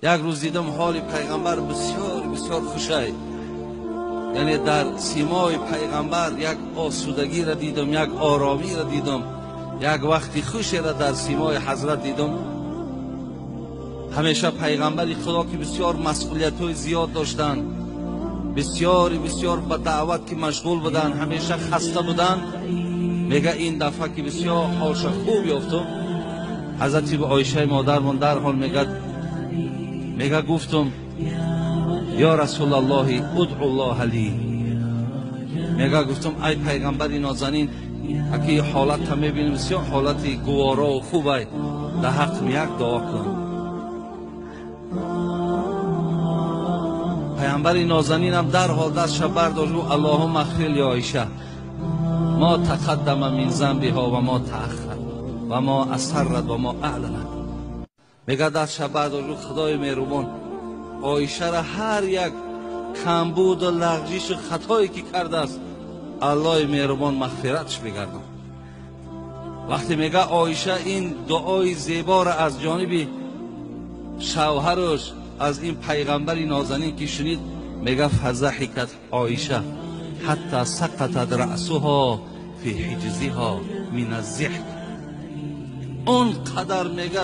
Як рӯз дидам ҳоли пайғамбар бисёр бисёр хушай, яъне дар симои пайғамбар як осудагиро дидам, як оромиро дидам, як вақти хушеро дар симои ҳазрат дидам. Ҳамеша пайғамбари Худо ки бисёр масъулиятҳои зиёд доштанд, бисёри бисёр ба даъват ки машғул буданд, ҳамеша хаста буданд, мега ин дафъа ки бисёр ҳолша хуб ёфтум, ҳазрати Оишаи модармон дарҳол мега гуфтум: ё Расулаллоҳи удъуллоҳа ли. Мега гуфтум: ай пайғамбари нозанин, аки ҳолатта мебинем бисёр ҳолати гуворову хубай, дар ҳаққим як дуо кун. Пайғамбари нозанинам дарҳол дастша бардошт, гуфт: Аллоҳумма агфир ли Оиша мо тақаддама мин занбиҳо ва мо тааххар ва мо асаррат ва мо аъланат. Мега дастша бардошт, гуфт: Худои меҳрубон, Оишара ҳар як камбуду лағжишу хатое ки кардааст, Аллоҳи меҳрубон мағфиратш бигардон. Вақте мега Оиша ин дуои зеборо аз ҷониби шавҳараш, аз ин пайғамбари нозанин ки шунид, мега фазаҳикат Оиша ҳатта сақатат раъсуҳо фи ҳиҷзиҳо мин аззиҳк. Он қадар мега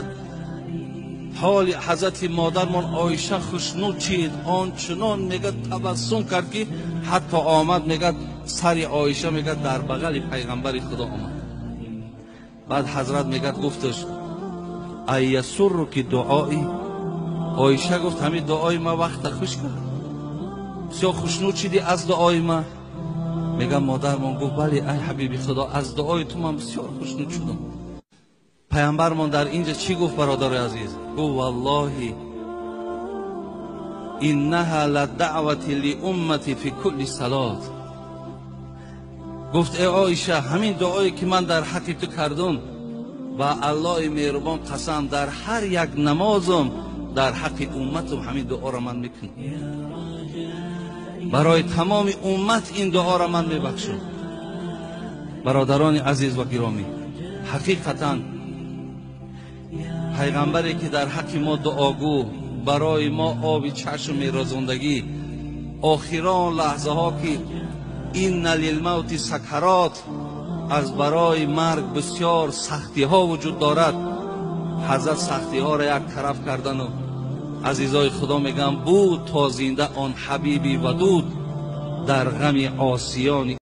ҳоли ҳазрати модармон Оиша хушнуд чид, ончунон мега табассум кард ки ҳатто омад, мега сари Оиша мега дар бағали пайғамбари Худо омад. Баъд ҳазрат мега гуфташ: айясурруки дуои? Оиша гуфт: ҳамин дуои ма вақта хуш кард, бисёр хушнуд шидӣ аз дуои ма. Мега модармон гуфт: бале, ай ҳабиби Худо, аз дуои ту ман бисёр хушнуд шудам. Пайғамбармон дар инҷа чӣ гуфт, бародари азиз? Гуфт: валлоҳи иннаҳа ладаъвати лиуммати фи кулли салот. Гуфт: э Оиша, ҳамин дуое ки ман дар ҳаққи ту кардум, ба Аллоҳи меҳрубон қасам, дар ҳар як намозум дар ҳаққи умматум ҳамин дуоро ман мекунам. Барои тамоми уммат ин дуоро ман мебахшам. Бародарони азиз ва гиромӣ, ҳақиқатан пайғамбаре ки дар ҳаққи мо дуогӯ, барои мо оби чашм мерозондагӣ, охирон лаҳзаҳо ки инна лилмавти сакарот, аз барои марг бисёр сахтиҳо вуҷуд дорад, ҳазрат сахтиҳоро як тараф кардану азизои Худо мегӯям: буд то зинда он ҳабиби вадуд дар ғами осиёни.